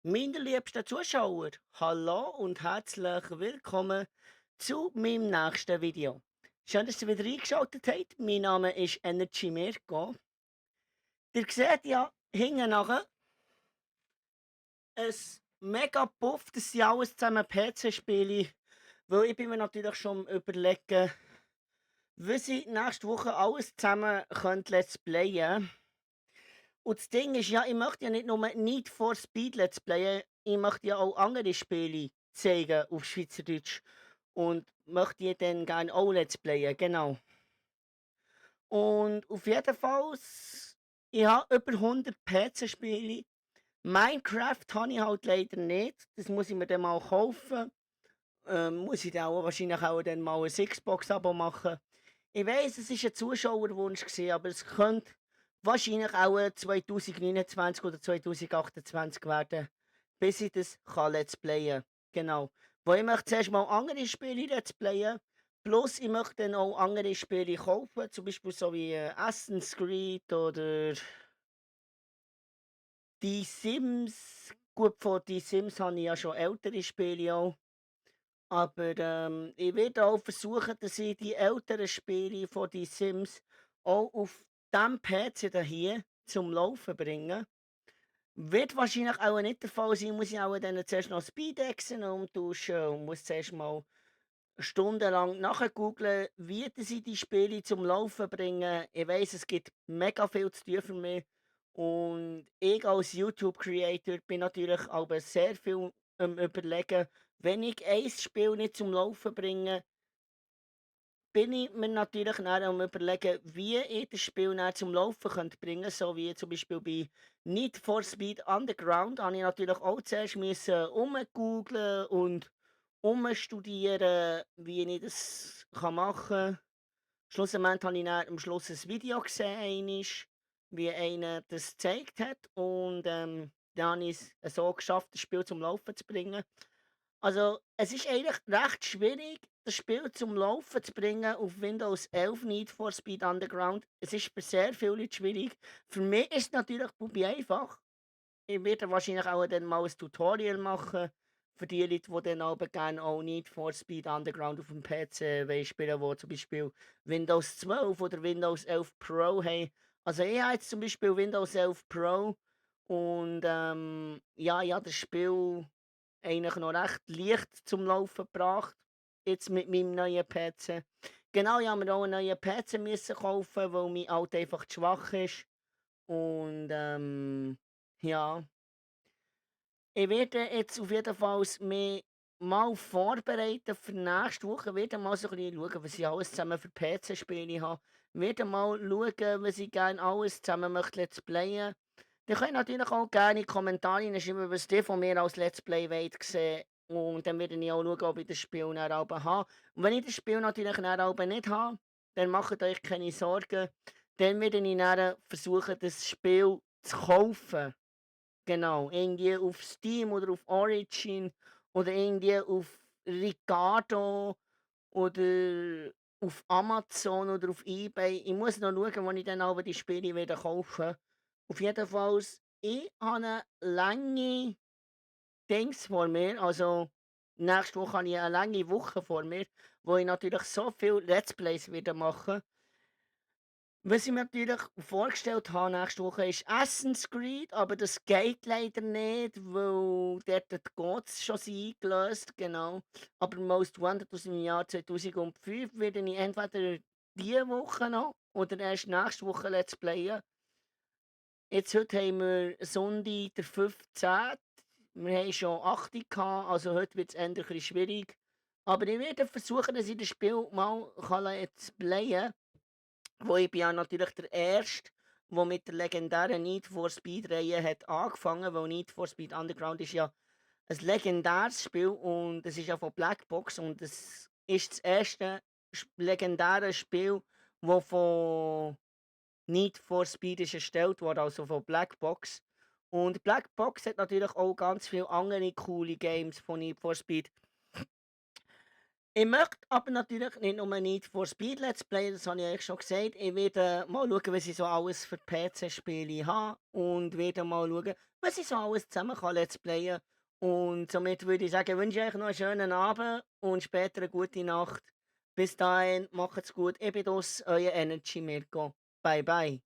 Meine liebsten Zuschauer, hallo und herzlich willkommen zu meinem nächsten Video. Schön, dass ihr wieder eingeschaltet habt. Mein Name ist Energy Mirko. Ihr seht ja hinten nachher ein mega Puff, das sind alles zusammen PC-Spiele, weil ich bin mir natürlich schon am überlegen, was ich nächste Woche alles zusammen Let's Playen. Und das Ding ist ja, ich möchte ja nicht nur Need for Speed Let's Playen, ich möchte ja auch andere Spiele zeigen auf Schweizerdeutsch und möchte die dann gerne auch Let's Playen, genau. Und auf jeden Fall, ich habe über 100 PC-Spiele. Minecraft habe ich halt leider nicht, das muss ich mir dann mal kaufen. Muss ich dann auch wahrscheinlich auch dann mal ein Xbox-Abo machen. Ich weiss, es war ein Zuschauerwunsch gewesen, aber es könnte wahrscheinlich auch 2029 oder 2028 werden, bis ich das kann Let's Playen. Genau. Weil ich möchte zuerst mal andere Spiele Let's Playen, plus ich möchte dann auch andere Spiele kaufen, zum Beispiel so wie Assassin's Creed oder die Sims. Gut, von die Sims habe ich ja schon ältere Spiele auch. Aber, ich werde auch versuchen, dass ich die älteren Spiele von die Sims auch auf dem PC da hier zum Laufen bringe. Wird wahrscheinlich auch nicht der Fall sein, muss ich auch dann zuerst noch Speedexen umtauschen und muss zuerst mal stundenlang nachgoogeln, wie dass ich die Spiele zum Laufen bringe. Ich weiss, es gibt mega viel zu tun für mich und ich als YouTube-Creator bin natürlich aber sehr viel am Überlegen, wenn ich ein Spiel nicht zum Laufen bringe, bin ich mir natürlich dann am Überlegen, wie ich das Spiel dann zum Laufen könnte bringen, so wie zum Beispiel bei Need for Speed Underground habe ich natürlich auch zuerst müssen rumgoogeln und studieren, wie ich das machen kann. Schlussendlich habe ich dann am Schluss ein Video gesehen, einmal, wie einer das gezeigt hat und, dann habe ich es so geschafft, das Spiel zum Laufen zu bringen. Also, es ist eigentlich recht schwierig, das Spiel zum Laufen zu bringen auf Windows 11 Need for Speed Underground. Es ist für sehr viele Leute schwierig. Für mich ist es natürlich Bubi einfach. Ich werde wahrscheinlich auch dann mal ein Tutorial machen für die Leute, die dann aber gerne auch Need for Speed Underground auf dem PC wollen spielen, wo zum Beispiel Windows 12 oder Windows 11 Pro haben. Also ich habe jetzt zum Beispiel Windows 11 Pro und ja, ich habe das Spiel eigentlich noch recht leicht zum Laufen gebracht, jetzt mit meinem neuen PC. Genau, ich habe mir auch einen neuen PC müssen kaufen, weil mein alter einfach zu schwach ist. Und ja, ich werde jetzt auf jeden Fall mich mal vorbereiten für nächste Woche. Werde mal so ein bisschen schauen, was ich alles zusammen für PC-Spiele habe. Werde mal schauen, was ich gerne alles zusammen möchte Let's Playen. Ihr könnt natürlich auch gerne in die Kommentare hineinschreiben, was ihr von mir als Let's Play wollt sehen. Und dann werde ich auch schauen, ob ich das Spiel dann auch habe. Und wenn ich das Spiel natürlich dann auch nicht habe, dann macht euch keine Sorgen. Dann werde ich dann versuchen, das Spiel zu kaufen. Genau, irgendwie auf Steam oder auf Origin oder irgendwie auf Ricardo oder auf Amazon oder auf eBay. Ich muss noch schauen, wo ich dann aber die Spiele wieder kaufe. Auf jeden Fall, ich habe eine lange Dings vor mir, also nächste Woche habe ich eine lange Woche vor mir, wo ich natürlich so viel Let's Plays wieder mache. Was ich mir natürlich vorgestellt habe nächste Woche ist Assassin's Creed, aber das geht leider nicht, weil dort die Codes schon sind eingelöst, genau. Aber Most Wanted aus dem Jahr 2005 werde ich entweder diese Woche noch oder erst nächste Woche Let's Playen. Jetzt heute haben wir Sonntag, der 15. Wir haben schon 8 gehabt, also heute wird es eher ein bisschen schwierig. Aber ich werde versuchen, dass ich das Spiel mal Let's Playen. Wo ich bin ja natürlich der Erste, der mit der legendären Need for Speed-Reihe hat angefangen, weil Need for Speed Underground ist ja ein legendäres Spiel und es ist ja von Blackbox und es ist das erste legendäre Spiel, das von Need for Speed ist erstellt wurde, also von Blackbox. Und Blackbox hat natürlich auch ganz viele andere coole Games von Need for Speed. Ich möchte aber natürlich nicht nur Need for Speed Let's Play, das habe ich eigentlich schon gesagt. Ich werde mal schauen, was ich so alles für PC-Spiele habe und werde mal schauen, was ich so alles zusammen kann Let's Playen. Und somit würde ich sagen, wünsche ich euch noch einen schönen Abend und später eine gute Nacht. Bis dahin, macht's gut. Ich bin aus, euer Energy Mirko. Bye bye.